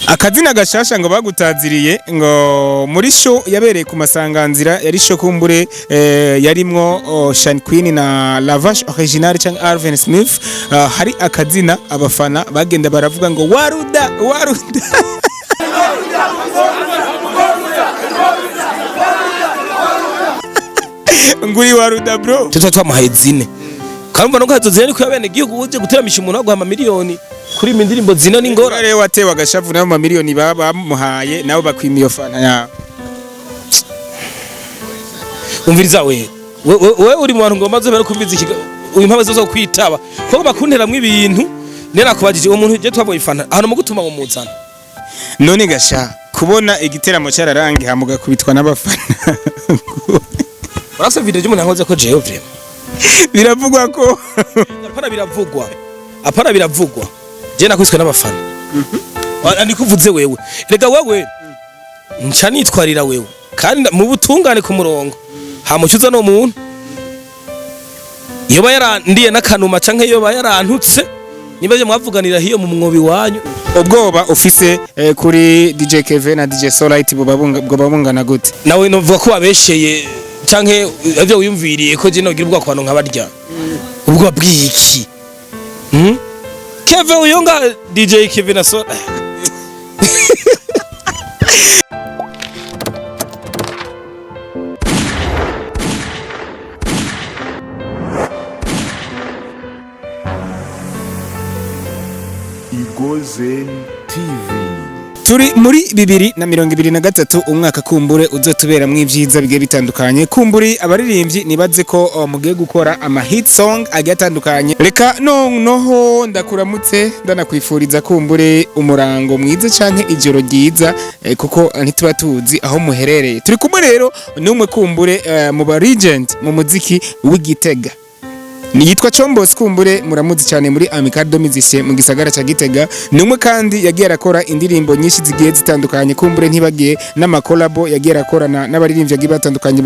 Akazina gashasha ngo bagutaziriye ngo muri show yabereye ku masanganzira, yari show kumbure yarimwo Shan Queen na Lavash Original cyangwa Alvin Smith. Hari akazina abafana bagenda baravuga ngo waruda waruda. Nguri waruda bro. Tuta twamuhaye zine karumva nuko hazo zine, niko yabene gihugu uje guteramisha umuntu aguha amamiliyoni kuri imi ndirimbo zine n'ingora. Rero watewe agashavu nabo mamiliyoni bamuhaye nabo bakwima iyo fana yawe. Umviriza we uri mu bantu ngomba zobera kumviza iki uyu mpamvu zo kwitaba ko bakunteramwe ibintu. Nera kubajije uwo muntu je twabonye ifana ahantu mu gutuma ngo muzana. None gasha kubona igiteramo cyararangiye hamugakubitwa n'abafana. Urase video y'umuntu yankoze ko jewe vraiment. Biravugwa ko apana biravugwa, apana biravugwa, je nakwiswe n'abafana. Ndikuvuze wewe rega wewe nca nitwarira wewe kandi mu butungane ku murongo hamucuza no muntu yoba yarandiye n'akanuma canke yoba yarantutse niba byo mwavuganira hiyo mu mwobi wanyu. Ubwoba ufise kuri DJ Kevin na DJ Solite bwoba bungana gute? Nawe novuga ko wabesheye canke ivyo wiyumviriye ko je nogira ubwoba ku bantu nkabarya ubwoba bw'iki? Kevin uyonga DJ Kevin na so Igozen TV. Turi muri 2023, umwaka kumbure uzotuberamwo ivyiza bigiye bitandukanye. Kumburi abaririmbyi nibaze ko mugiye gukora ama hit song agiye atandukanye. Reka noneho ndakuramutse ndanakwifuriza kumbure umurango mwiza canke ijoro ryiza, kuko ntituba tuzi aho muherereye. Turi kumwe rero n'umwe kumbure mu ba legend mu muziki w'Igitega. Ni yitwa Chombos, kumbure muramuzi cyane muri Amical de Musicien mu gisagara ca Gitega. Ni umwe kandi yagiye arakora indirimbo nyinshi zigiye zitandukanye, kumbure ntibagiye n'amakolabo yagiye arakorana n'abaririmbyi bagiye batandukanye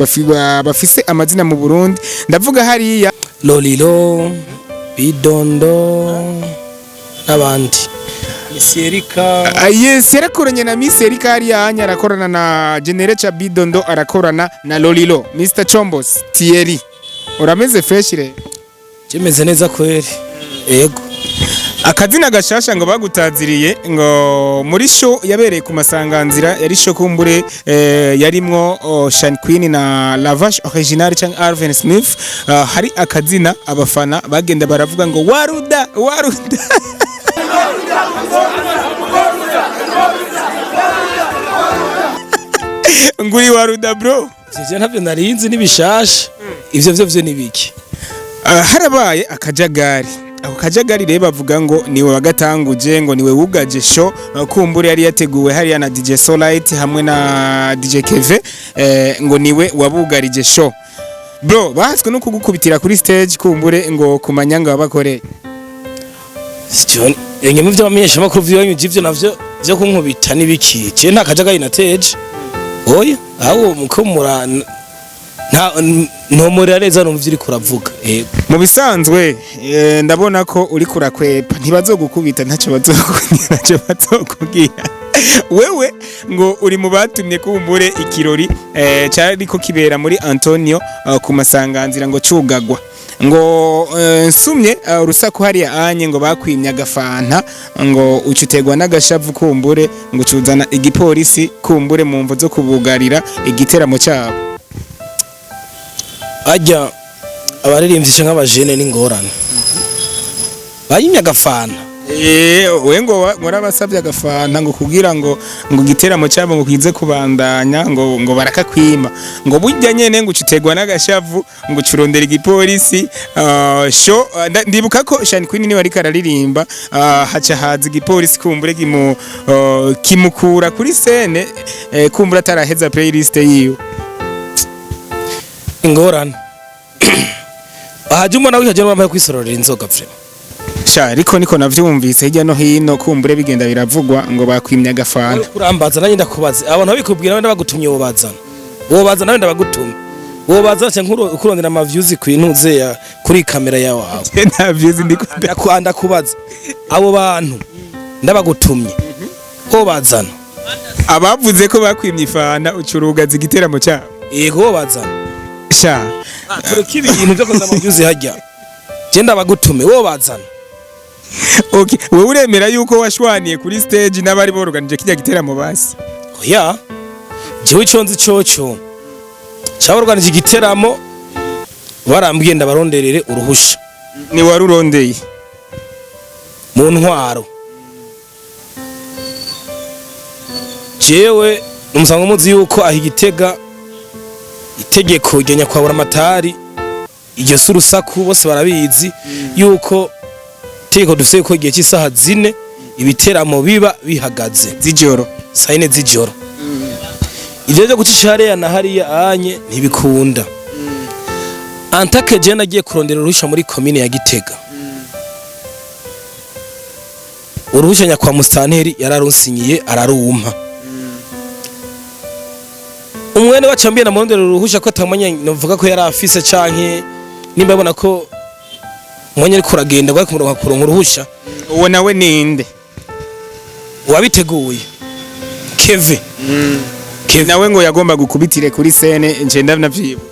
bafise amazina mu Burundi. Ndavuga hariya Lolilo, Bidondo n'abandi, Miss Erika. Yes, yarakoranye na Miss Erika hariya anya, arakorana na Generation Bidondo, arakorana na Lolilo. Mr Chombos Thierry, urameze fresh re? Jemeze neza kweri, yego. Akazina gashasha ngo bagutaziriye ngo muri show yabereye ku masanganzira, yari show kumbure yarimwo Shan Queen na Lavash Original cyangwa Alvin Smith. Hari akazina abafana bagenda baravuga ngo waruda waruda. Nguri waruda bro. Ivyo ntavyo narinzi n'ibishasha ivyo vyo nibiki? Harabaye akajagari. Ako kajagari rero bavuga ngo niwe wagatanguje, ngo niwe wugaje show kumbure yari yateguwe hariya na DJ Solite hamwe na DJ Keve, ngo niwe wabugarije show. Bro, bahatswe no kugukubitira kuri stage kumbure ngo kumanya ngo abakoreye. John enye mu vy'abamenyesha makuru vyonyu ivyo navyo vyo kunkubita nibiki? Je nta kajagari nateje, oya, aho mukomura nta ntomurira neza numva ivyo uriko uravuga, yego. Mu bisanzwe ndabona ko uri kurakwepa, ntibazogukubita, ntacyo bazokubwira, ntacyo bazokubwira. Wewe ngo uri mu batumye kumbure ikirori cyariko kibera muri Antonio ku masanganzira ngo cugagwa, ngo nsumye urusaku hariya anye ngo bakwimye agafanta, ngo ucutegwa n'agashavu kumbure ngo ucuzana igipolisi kumbure mu mvo zo kubugarira igiteramo cyabo. Ajya abaririmbyi canke abajene n'ingorane bayimye agafana. We ngo warabasabye agafanta ngo kugira ngo igiteramo cyabo ngo kize kubandanya, ngo barakakwima, ngo burya nyene ngo ucutegwa n'agashavu ngo ucurondera igipolisi. Show ndibuka ko Shan Queen niwe ariko araririmba, haca haza igipolisi kumbure kimukura kuri scene, kumbure ataraheza playlist yiwe. Ingorane ahaje umuntu wihaje n'uwambaye kwisororera inzoga vraiment. Sha ariko niko navyumvise hirya no hino, kumbure bigenda biravugwa ngo bakwimye agafanta. Kurambaza nanjye ndakubaza, abantu babikubwira wenda bagutumye wobazana, wobazana wenda bagutumye wobazana cyangwa kurondera ama views ku intuze ya kuri kamera yawe. Nta views ndiko Ndakubaza abo bantu ndabagutumye. Ho bazana. Abavuze ko bakwimye ifana ucurugaza igiteramo cyabo? Yego, ho bazana. Sha. Tureke ibintu byo kuza amavyuzi hajya, je ndabagutume, wo bazana. Okay, wewe uremera yuko washwaniye kuri stage n'abari boruganije kijya giteramo basi? Oya, jewe ico nzi coco caborganije igiteramo barambwiye ndabaronderere uruhusha. Ni warurondeye? Mu ntwaro, jewe umusango muzi yuko aho igitega itegeko rya nyakwabura amatari iryo si urusaku, bose barabizi yuko itegeko dufite yuko igihe cy'isaha 4 ibiteramo biba bihagaze. Z'ijoro. Saa 4 z'ijoro. Ivyo byo gucisha hariya na hariya anye ntibikunda. Antake je nagiye kurondera uruhusha muri komine ya Gitega, uruhusha nyakwa mustanteri yararunsinyiye ararumpa. Umwene wacambiye na murondera uruhusha ko atamanya novuga ko yari afise, canke nimba abona ko umwanya ariko uragenda gwari kumuronka kuronka uruhusha. Uwo nawe ninde? Wabiteguye Keve. Keve. Nawe ngo yagomba gukubitire kuri scene, nje ndavyibuka.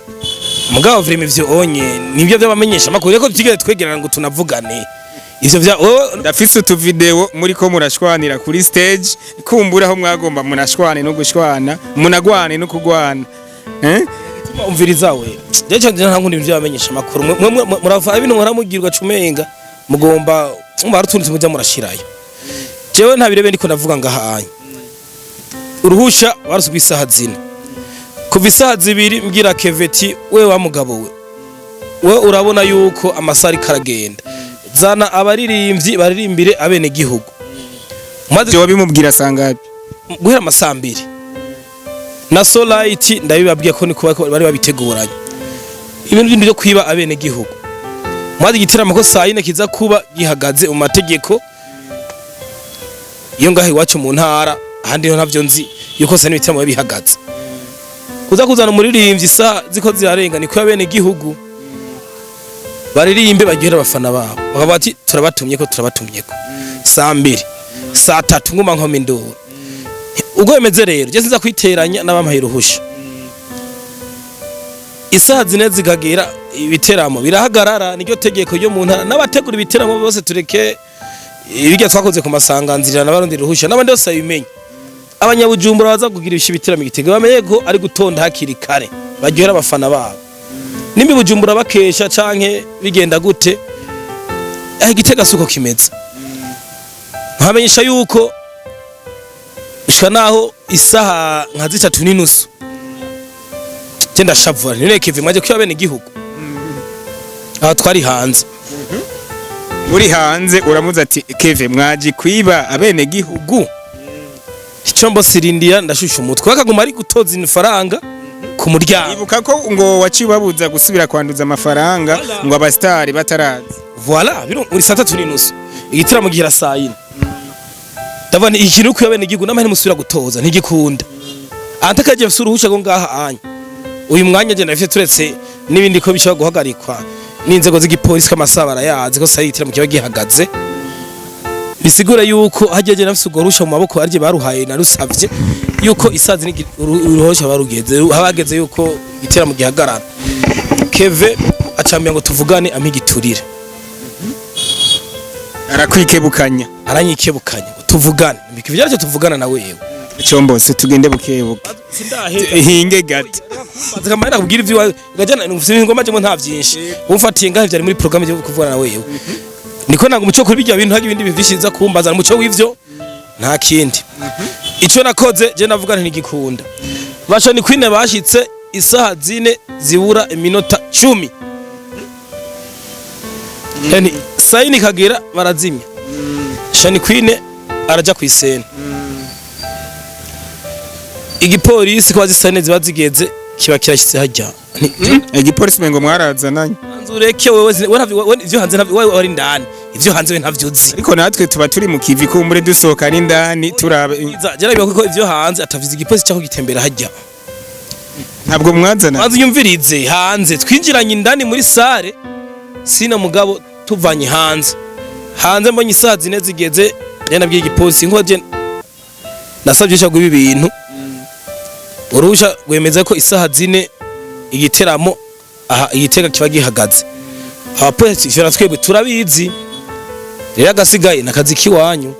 Mugabo vrema ivyo onye nibyo byabamenyesha amakuru reko tutigeze twegerana ngo tunavugane ivyo vya wowe. Ndafise utuvideo muri ko murashwanira kuri stage, kumbura aho mwagomba munashwane no gushwana, munagwane no kugwana, eh. Umviriza we, je cyo nta nkundi ibintu byabamenyesha amakuru murava ibintu muramugirwa cumenga mugomba umva hari utuntu mujya murashirayo. Jewe nta birebe ndiko ndavuga ngahanye uruhusha barusubwa isaha 4, kuva isaha 2 mbwira Keveti: "We wa mugabo we, we urabona yuko amasaha ariko aragenda, zana abaririmbyi baririmbire abene gihugu." Maze Ivyo wabimubwira sangapi? Guhera amasaha 2 na Solite ndabibabwiye ko niko bari babiteguranye ibintu bindi byo kwiba abene gihugu. Maze igiteramo ko saa 4 kiza kuba gihagaze mu mategeko iyo ngaho iwacu mu ntara, ahandi ho ntavyo nzi yuko sa n'ibiteramo biba bihagaze. Kuza kuzana umuririmbyi isaha ziko zirarenga niko abene gihugu baririmbe baryohera abafana babo, bakavuga bati turabatumye ko turabatumye ko saa 2, saa 3 nguma nkoma induru. Ubwo bimeze rero, je sinza kwiteranya n'abampaye uruhusha. Isaha 4 zikagera ibiteramo birahagarara, niryo tegeko ryo mu ntara. N'abategura ibiteramo bose tureke ibirya twakoze ku masanganzira n'abarundi ruhusha n'abandi bose babimenye. Abanyabujumbura baza kugira ibiteramo igitego bamenye ko ari gutonda hakiri kare baryohera abafana babo. Nimba Bujumbura bakesha canke bigenda gute, aho igitega suko kimeze. Nkamenyesha yuko gushika naho isaha nka 3:30 je ndashavura ntireke mwaje kwiba bene igihugu aha twari hanze. Uri hanze uramuza ati: "Keve, mwaje kwiba abene gihugu." Gu icyo mbosirindira ndashusha umutwe bakaguma ari gutoza ifaranga ku muryango. Ibuka ko ngo waciye ubabuza gusubira kwanduza amafaranga ngo abastari bataraza. Voilà, biro uri saa 3:30 igitaramo gihera saa 4. Ndabona ikintu kwiba bene igihugu n'amahera musubira gutoza ntigikunda. Antakaje mfise uruhusha ngo ngaha anya uyu mwanya je ndafite, turetse n'ibindi ko bishobora guhagarikwa n'inzego z'igipolisi k'amasaha barayazi ko saa igitaramo kiba gihagaze, bisigura yuko hajya je nafise urwo ruhusha mu maboko arye baruhaye narusavye yuko isazi uruhusha barugeze habageze yuko igitaramo gihagarara. Keve acambye ngo tuvugane ampigiturire. Arakwikebukanya? Aranyikebukanya ngo tuvugane mbikivyo tuvugana na wewe. Combose, tugende bukebuke. Sindaheza. Hinge gato. Zikamara kubwira ivyo gajana ngufite ingoma je nta vyinshi umfatiye ngaho byari muri programme yo kuvugana na wewe niko ntabwo umuco kuri bijya bintu hari ibindi bivishiza kumbaza umuco w'ivyo nta kindi. Ico nakoze je navuga nti ntigikunda basha ni kwine bashitse isaha 4 zibura iminota 10, yani sayini kagera barazimya. Shani Queen araja kwisena, igipolisi kwa zisane ziba zigeze kiba kirashitse hajya. Igipolisi mengo mwarazananye. Ureke wewe we ntavyo we ivyo hanze ntavyo wewe wari indani, ivyo hanze we ntavyo uzi. Ariko natwe tuba turi mu kivi kumbure dusohoka n'indani turabe. Jara ko ivyo hanze atavize igipolisi cyo gitembera hajya. Ntabwo mwazana? Banza unyumvirize, hanze twinjiranye indani muri sare sina mugabo tuvanye hanze mbonye isaha 4 zigeze je nabwiye igipolisi ngo je Nasabye uruhusha rw'ibi bintu. Uruhusha rwemeza ko isaha 4 igiteramo aha igitega kiba gihagaze. Abapolisi ivyo twebwe turabizi. Rero agasigaye nakazi kiwanyu.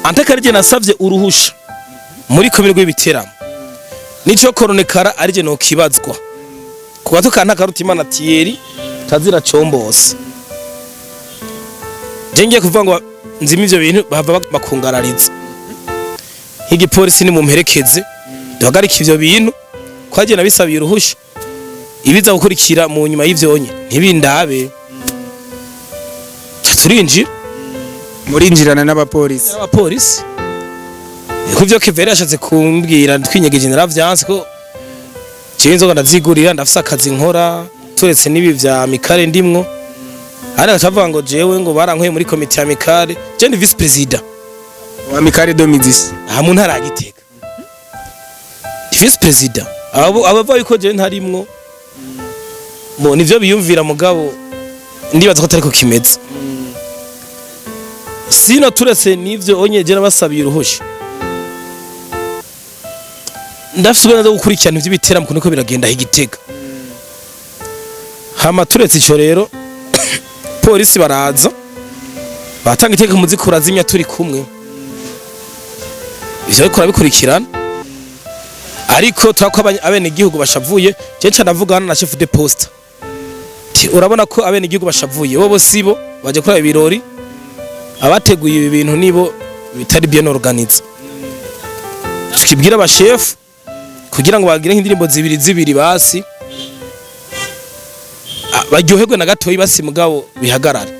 Antekarije nasavye uruhusha muri komine rw'ibiteramo, nico koronekara arije no kibazwa ku gato ka Ntakarutimana Thierry tazira combose. Je ngiye kuvuga ngo nzima ivyo bintu, bahava bakungarariza nk'igipolisi. Ni mumperekeze duhagarike ivyo bintu, kwagiye nabisabiye uruhusha. Ibiza gukurikira mu nyuma y'ivyonye ntibindabe. Ca turinjira. Murinjirana n'abapolisi? Abapolisi. Ku byo Kevere yashatse kumbwira twinyegeje, naravyanse, ko jewe inzoga ndazigurira, ndafise akazi nkora turetse n'ibi vya Mikare ndimwo. Ariko acavuga ngo jewe ngo barankuye muri komite ya Mikare. Je ndi vice président wa Amicale des Musiciens aha mu ntara ya Gitega, ndi vice président. Abo abavuga yuko jewe ntarimwo bo nivyo biyumvira, mugabo ndibaza ko atariko kimeze. Sino turetse n'ivyo onye, je nabasabiye uruhusha, ndafise uburenganzira bwo gukurikirana ivy'ibiteramo ukuntu biragenda aho i Gitega. Hama turetse ico rero, polisi baraza batanga itegeko muziki urazimya turi kumwe. Ivyo ariko urabikurikirana, ariko turako abenegihugu bashavuye. Je nca ndavugana na chef de poste. Ti, urabona ko abenegihugu bashavuye, bobo sibo baje kuraba ibirori, abateguye ibi bintu nibo bitari bien organisé. Tukibwira abashefu kugira ngo bagire nk'indirimbo zibiri zibiri basi, baryoherwe na gatoyi basi, mugabo bihagarare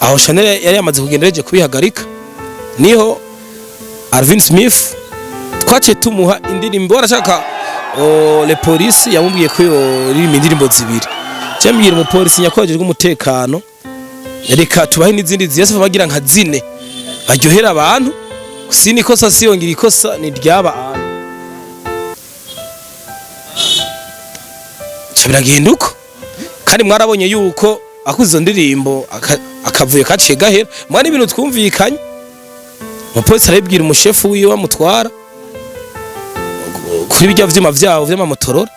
aho. Chanel yari yamaze kugenda yaje kubihagarika, niho Alvin Smith twaciye tumuha indirimbo. Barashaka le police yamubwiye ko yoririmba indirimbo zibiri. Cyambwira umupolisi nyakubahwa umutekano, reka tubahe n'izindi ziyase bagira nka zine baryohera abantu. Sini ikosa siyongera ikosa ni ryaba ane. Ca biragenda uko, kandi mwarabonye yuko akuze izo ndirimbo akavuyo kaciye gahera. Mwana ibintu twumvikanye, umupolisi arabibwira umushefu wiwe amutwara kuri bijya vyuma vyabo vy'amamotorora,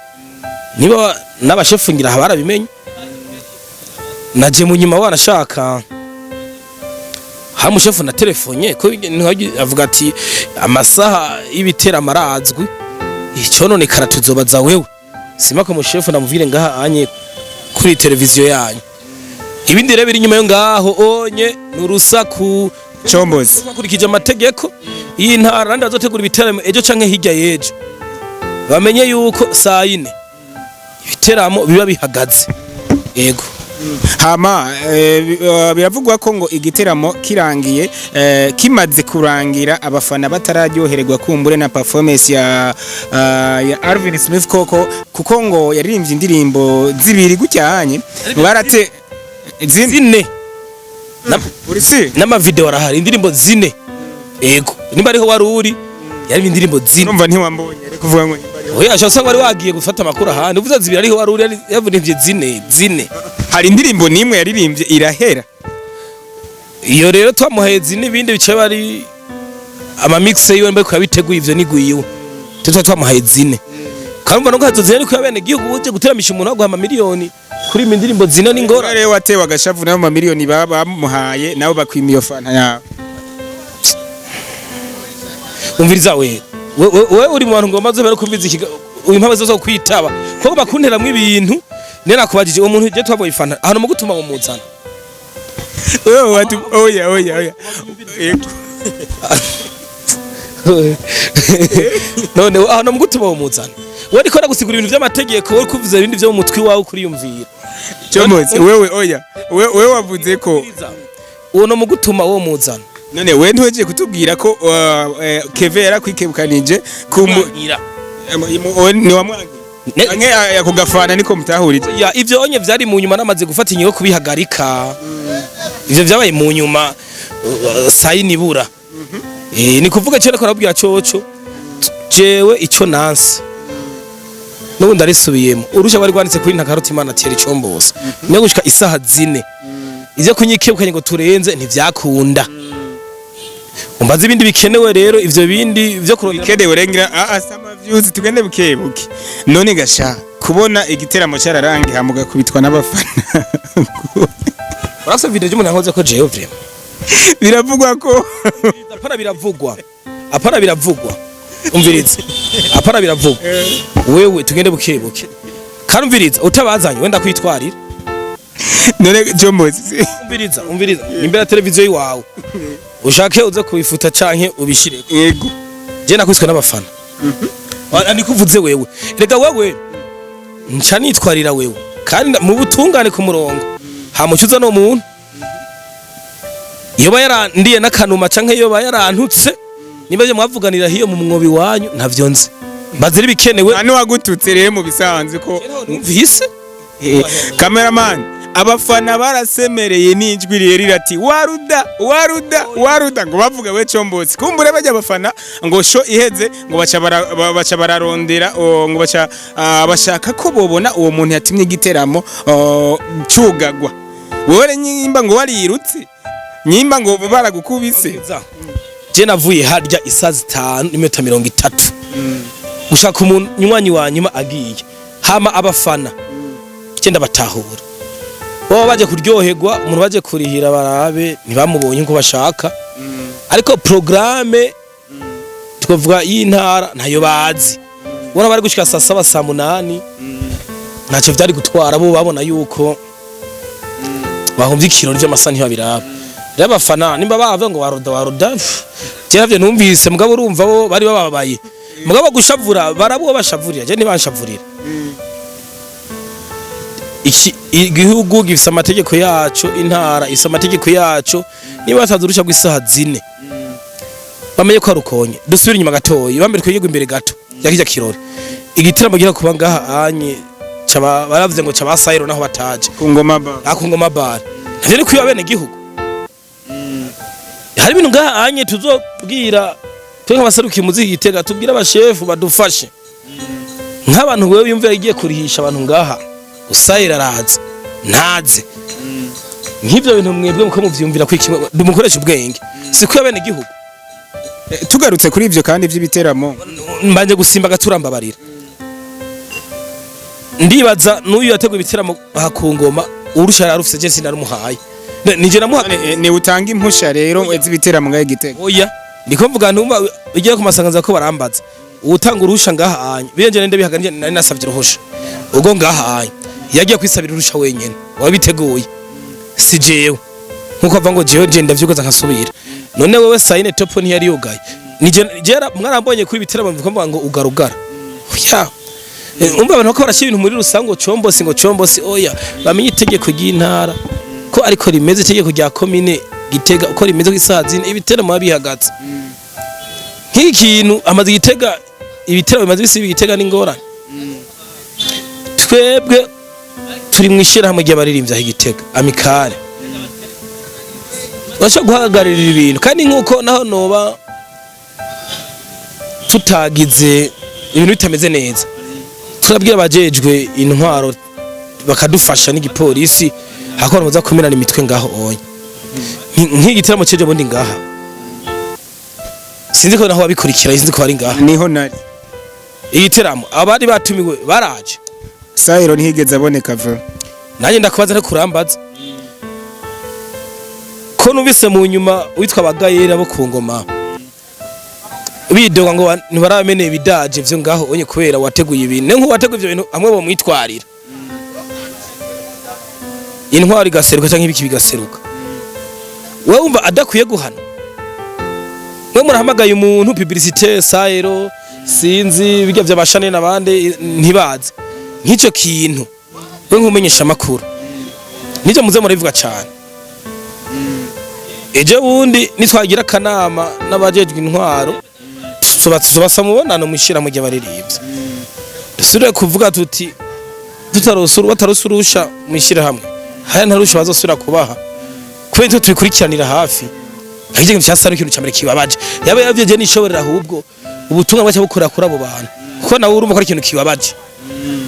niba n'abashefu ngira barabimenye. Naje mu nyuma wanashaka ha mushefu na telefonye ko avuga ati amasaha y'ibiteramo arazwi, icononekara tuzobaza wewe. Sima ko mushefu ndamuvire ngaha anye kuri televiziyo yanyu. Ibindi rero biri inyuma yo ngaho onye ni urusaku. Combose. Bakurikije amategeko y'intara, nandi bazotegura ibiteramo ejo canke hirya y'ejo bamenye yuko saa 4 ibiteramo biba bihagaze. Yego. Hama biravugwa ko ngo igiteramo kirangiye, kimaze kurangira, abafana batararyohererwa kumbure na performance ya Alvin Smith koko, kuko ngo yaririmbye indirimbo zibiri gucyanye barate zine. Zine. Urisi N'amavideo arahari, indirimbo zine. Yego, nimba ariho wari uri, yari indirimbo zine. Urumva ntiwambonye, ariko kuvuga ngo nimba ariho. Oya, ashobora usanga wari wagiye gufata amakuru ahandi. Uvuze zibiri, ariho wari uri, yavunivye zine zine. Hari indirimbo nimwe yaririmbye irahera. Iyo rero twamuhaye zine, ibindi bice bari amamix yiwe mbe kuyabiteguye, ivyo nigwiwe. Tutwa twamuhaye zine, karumva no gazo zine ariko yabene gihugu uje guteramisha umuntu aguha amamiliyoni kuri imi ndirimbo zine n'ingora. Rero watewe agashavu n'ayo mamiliyoni baba bamuhaye, nabo bakwima iyo fanta yawe. Umviriza we uri mu bantu ngomba zo kumviza uyu mpamvu zo kwitaba ko bakunteramwe ibintu. Nene nakubajije uwo muntu je twaboye ifanta ahantu mu gutuma mumuzana. Wewe watu, oya oya oya. Yego. None ahantu mu gutuma mumuzana, we ariko aragusigura ibintu by'amategeko, we kuvuza ibindi byo mu mutwe wawe kuriyumvira. Comozi, wewe oya, wewe wavuze ko Uwo no mu gutuma uwo muzana. None we ntuhejeje kutubwira ko Keve yarakwikebukanije ku Ira. Ni wamwangi Ange yakugafana niko mutahurije. Ya, ivyo onye vyari mu nyuma namaze gufata ingingo yo kubihagarika. Ivyo vyabaye mu nyuma, sayini ibura. Ni kuvuga cyo ariko arabwira coco jewe ico nanse n'ubundi arisubiyemo urusha bari rwanditse kuri Ntakarutimana Thierry Combose niyo gushika isaha 4. Ivyo kunyikebukanye ngo turenze ntivyakunda. Umbaza ibindi bikenewe rero, ivyo bindi vyo kurondera. Bikenewe rengera a sama views, tugende buke buke. None gasha kubona igiteramo cyararangiye hamuga kubitwa n'abafana? Urasa video y'umuntu yankoze ko jewe vraiment. Biravugwa ko Apana biravugwa, apana biravugwa, umviriza, apana biravugwa. Wewe tugende buke buke kandi umviriza, utabazanye wenda kwitwarira. None Jombozi. Umviriza, umviriza, imbere ya televiziyo iwawe ushake uze kubifuta canke ubishire. Yego. Je nakwiswe n'abafana. Nikuvuze wewe, rega wewe nca nitwarira wewe kandi mu butungane ku murongo hamucuza no muntu yoba yarandiye n'akanuma canke yoba yarantutse, niba je mwavuganira hiyo mu mwobi wanyu ntavyo nzi, mbazira ibikenewe. Nta wagututse rero mu bisanzwe ko Numvise. Cameraman, abafana barasemereye n'ijwi rero ati waruda waruda waruda, ngo bavuga we Combotsi. Kumbure bajya abafana ngo show iheze ngo baca baca bararondera ngo baca bashaka ko bobona uwo muntu yatimye igiteramo cugagwa. Wewe nyimba ngo warirutse, nyimba ngo baragukubise? Je navuye harya isaha 5:30 gushaka umunywanyi wa nyuma agiye, hama abafana icyenda batahura baba baje kuryoherwa, umuntu baje kurihira barabe ntibamubonye nko bashaka, ariko programme twavuga y'intara ntayo bazi. Ubona bari gushika saa 7, saa 8, ntacyo vyari gutwara. Bo babona yuko bahomvye ikirori vy'amasa ntibabiraba. Rero abafana nimba bava ngo waruda waruda, je navyo numvise, mugabo urumva bo bari bababaye, mugabo gushavura barabo bashavurira, je ntibanshavurira. Iki igihugu gifise amategeko yaco, intara ifise amategeko yaco. Niba batazi urusha rw'isaha 4 bamenye ko arukonye. Dusubire inyuma gatoyi, bambere twigwe imbere gato yakijya kirori, igitaramo gira kuba ngaha anye caba baravuze ngo caba sayiro naho bataje. Ku ngoma ba Ako ngoma bar navyo ni kwiba bene gihugu. Hari ibintu ngaha anye tuzobwira twe nk'abaserukiye umuziki Gitega, tubwira abashefu badufashe nk'abantu. Wewe yumvira igiye kurihisha abantu ngaha, usayira araza ntaze, nk'ivyo bintu mwebwe muko muvyumvira kwikimwe, mukoresha ubwenge, si kwiba bene gihugu. Tugarutse kuri ivyo kandi vy'ibiteramo. Mbanje gusimba gaturambabarira, ndibaza n'uyu yateguye ibiteramo aha ku ngoma urusha yararufise, je sinarumuhaye. Nije namuha. Ni utanga impusha rero z'ibiteramo ngahe Gitega? Oya, ndiko mvuga ntumva igiye ku masanganza ko barambaza utanga urusha ngaha anye biyenje nende bihaga nari nasavye uruhusha ubwo ngaha anye yagiye kwisabira urusha wenyene wabiteguye, si jewe. Nkuko avuga ngo jewe je ndavyugaza nkasubira, none wewe sayine topo ntiyari yugaye? Nije jera mwarambonye kuri ibiteramo mvuga ngo ugarugara. Oya. Umva abantu ko barashyira ibintu muri rusange ngo Combosi, ngo Combosi. Oya, bamenye itegeko ry'intara ko ariko rimeze, itegeko rya komine Gitega uko rimeze ku isaha 4 ibiteramo biba bihagaze. Nk'iki kintu amaze Gitega, ibiteramo bimaze bisiba Gitega n'ingorane. Twebwe turi mu ishyirahamwe ry'abaririmbyi aho Gitega, amicale, bashobora guhagararira ibintu kandi nk'uko naho noba tutagize ibintu bitameze neza, turabwira abajejwe intwaro bakadufasha n'igipolisi hakora muza kumenana imitwe ngaho onye. Nk'igitaramo cejo bundi ngaha, sinzi ko naho wabikurikira, sinzi ko bari ngaha. Niho nari. Igiteramo abari batumiwe baraje. Sayiro ntihigeze aboneka va. Nanjye ndakubaza ariko urambaza ko numvise mu nyuma witwa Bagayera bo ku ngoma bidoga ngo ntibaramenye ibidaje vyo ngaho onye kubera wateguye ibintu. Ne nk'uwateguye ivyo bintu hamwe bo mwitwarira intwari igaseruka canke ibiki bigaseruka, wewe wumva adakwiye guhana? Mwe murahamagaye umuntu publicité sayero, sinzi bijya vy'abashane n'abandi ntibazi nk'ico kintu. We nkumenyesha amakuru nivyo muze murabivuga cane. Ejo bundi nitwagira akanama n'abajejwe intwaro tubasa mubonano mwishira mu gihe baririmbye, dusubire kuvuga tuti tutarosuru batarosurusha mwishira hamwe haya ntarusha bazosubira kubaha kubera nitwe tubikurikiranira hafi. Nk'icyo kintu cyasa n'ikintu cya mbere kibabaje yaba yavyeje nishoborera, ahubwo ubutumwa bwaca bukora kuri abo bantu kuko nawe urumva ko ari ikintu kibabaje.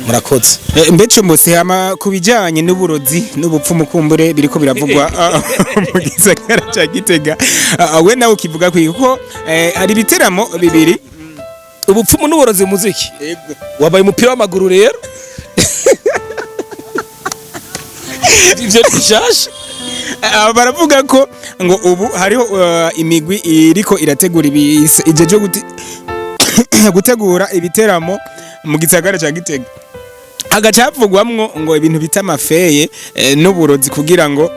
Murakoze. Mbe Comosi, hama ku bijyanye n'uburozi n'ubupfumu kumbure biriko biravugwa mu gisagara ca Gitega, we nawe ukivuga kwiga kuko hari ibiteramo bibiri. Ubupfumu n'uburozi mu muziki wabaye umupira w'amaguru rero, ivyo ni bishasha. Baravuga ko ngo ubu hariho imigwi iriko irategura ijeje gutegura ibiteramo mu gisagara ca Gitega, hagaca havugwamwo ngo ibintu bita amafeye n'uburozi kugira ngo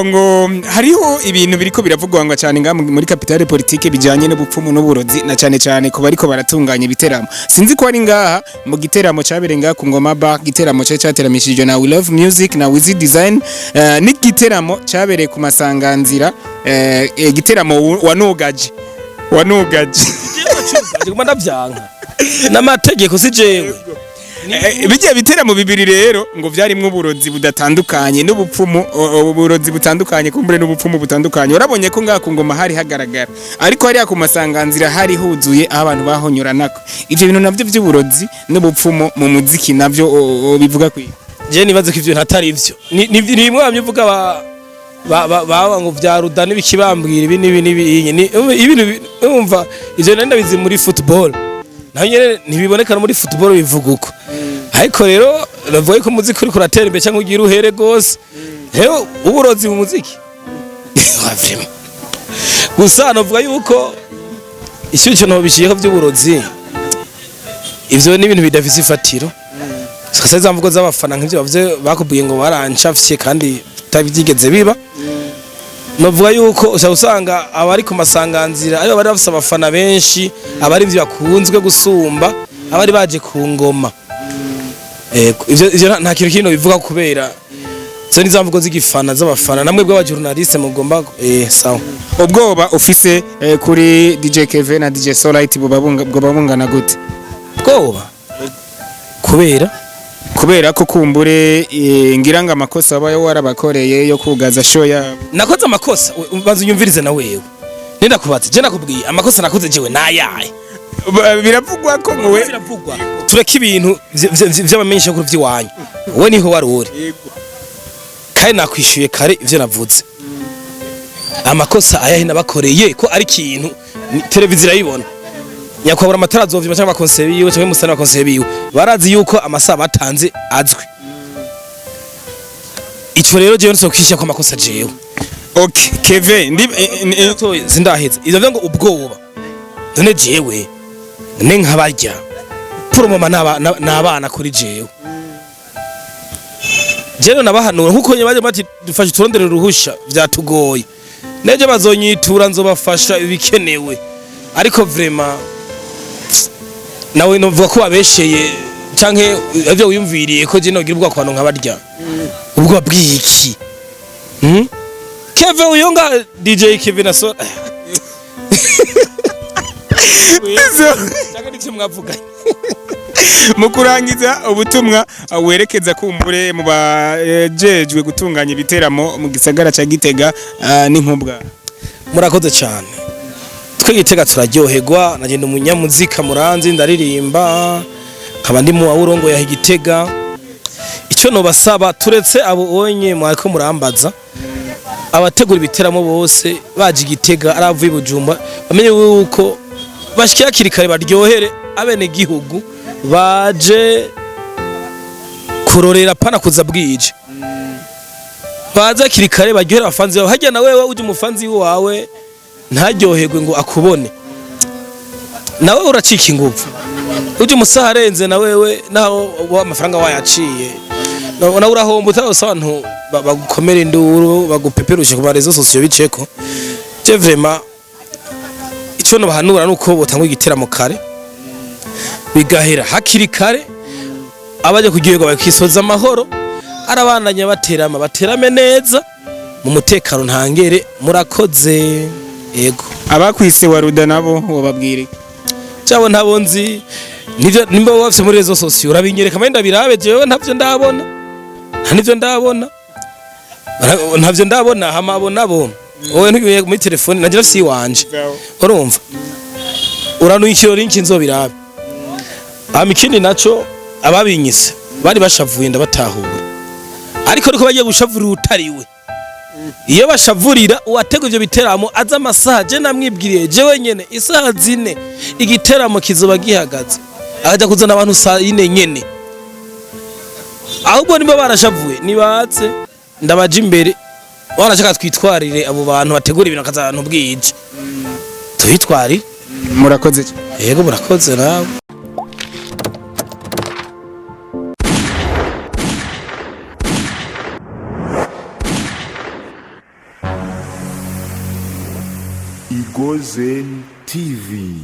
ngo hariho ibintu biriko biravugwa ngo cyane ngaha muri capitale politique bijanye n'ubupfumu n'uburozi, na cyane cyane ku bariko baratunganya ibiteramo. Sinzi ko ari ngaha mu giteramo cabereye ngaha ku Ngoma Bar, giteramo cari cateramishijwe na We Love Music na Wizi Design, n'igiteramo cabereye ku masanganzira, giteramo wanugaje. Guma ndavyanka n'amategeko, si jewe. Bijya biteramo bibiri rero ngo vyarimwo uburozi budatandukanye n'ubupfumu, uburozi butandukanye kumbure n'ubupfumu butandukanye. Urabonye ko ngaha ku Ngoma hari hagaragara, ariko hariya ku masanganzira hari huzuye aho abantu bahonyoranako. Ivyo bintu navyo vy'uburozi n'ubupfumu mu muziki navyo bivuga kwiga? Je nibaze ko ivyo ntatari ivyo. Ni bimwe bamye uvuga ba ngo vya ruda n'ibikibambwira ibi n'ibi n'ibi ni ibintu umva ivyo nari ndabizi muri football, naho nyene ntibiboneka no muri football bivuga uko. Ariko rero navuga ko umuziki uriko uratera imbere cyangwa ugira uhere gose rero uburozi mu muziki. Wa vraiment. Gusa navuga yuko icyo nobishiyeko by'uburozi, ivyo ni ibintu bidafise ifatiro. Sasa za mvugo z'abafana nk'ivyo bavuze bakubwiye ngo barancafye kandi bitabyigeze biba, novuga yuko ushobora usanga abari ku masanganzira aribo bari bafise abafana benshi, abari ivyo bakunzwe gusumba abari baje ku Ngoma. Ego, ivyo nta kintu kino bivuga kubera zo ni za mvugo z'igifana z'abafana, namwe bw'abajournaliste mugomba sawa. Ubwoba ufise kuri DJ Keve na DJ Solite buba bungana gute? Bwoba kubera? Kubera ko kumbure ngira ngo amakosa aba warabakoreye yo kugaza show yabo. Nakoze amakosa? Banza unyumvirize na wewe, nenda kubaza. Je nakubwiye amakosa nakoze jewe nayaye? Biravugwa ko ngo we Biravugwa, tureke ibintu vy'abamenyesha kuri vy'iwanyu. Wowe niho wari uri kandi nakwishyuye kare ivyo navuze. Amakosa ayahe nabakoreye ko ari ikintu televiziyo irayibona? Nyakwabura amatara azovyima cyangwa abakonseye biwe cyangwa musana abakonseye biwe barazi yuko amasaha batanze azwi. Ico rero jewe nso ko amakosa jewe. Okay, Keve ndi Toye, sindaheza ivyo vyo ngo ubwoba. None jewe ne nkabarya purumama n'abana kuri jewe, jewe nabahanura nkuko nyine baje bati dufashe turondere uruhusha vyatugoye, nejo bazonyitura nzobafasha ibikenewe. Ariko vraiment nawe novuga ko babesheye canke ivyo wiyumviriye ko je nogira ubwoba ku bantu nkabarya. Ubwoba bw'iki? Keve uyunga DJ Kevin aso cyangwa n'icyo mwavuganye. Mu kurangiza, ubutumwa werekeza kumbure mu bajejwe gutunganya ibiteramo mu gisagara ca Gitega n'inkubwa. Murakoze cyane. Twe Gitega turaryoherwa. Nagenda umunyamuzika muranzi, ndaririmba, nkaba ndi mu wawurongo ya Gitega. Icyo nobasaba, turetse abo onye mwariko murambaza, abategura ibiteramo bose baje Gitega aravuye i Bujumbura bamenye yuko bashike hakiri kare, baryohere abene gihugu baje kurorera, pana kuza bwije. Baza hakiri kare baryohere abafanzi bawe. Harya na wewe uje umufanzi wawe ntaryoherwe ngo akubone, nawe uracika inguvu. Uje umusaha arenze, na wewe naho amafaranga wayaciye nawe urahomba. Utarose abantu bagukomera induru, bagupeperushe ku ma réseaux sociaux biceko. Je vraiment ico nobahanura nuko botangwa igiteramo kare, bigahera hakiri kare, abaje kuryoherwa bakisoza amahoro, arabandanya baterama, baterame neza mu mutekano ntangere. Murakoze, ego. Abakwise wa ruda nabo wobabwira iki? Cyabo ntabo nzi. Nivyo nimba wafise muri réseaux sociaux urabinyereka mbe ndabirabe. Jewe ntavyo ndabona, nta nivyo ndabona. Ntavyo ndabona. Hama abo nabo wowe ntugiye muri telefone nanje nafise iwanje, urumva uranuye ikiro link nzobirabe. Hama ikindi naco, ababinyise bari bashavuye, ndabatahura, ariko bagiye gushavurira utariwe. Iyo bashavurira uwategura ivyo biteramo aza amasaha, je namwibwiriye je wenyene isaha 4 igiteramo kizoba gihagaze, akaja kuzana abantu saa 4 nyene. Ahubwo niba barashavuye nibatse ndabaje imbere, wanashaka twitwarire abo bantu bategura ibintu bakaza abantu bwije tubitwarire. Murakoze. Yego, murakoze nawe. Igozen TV.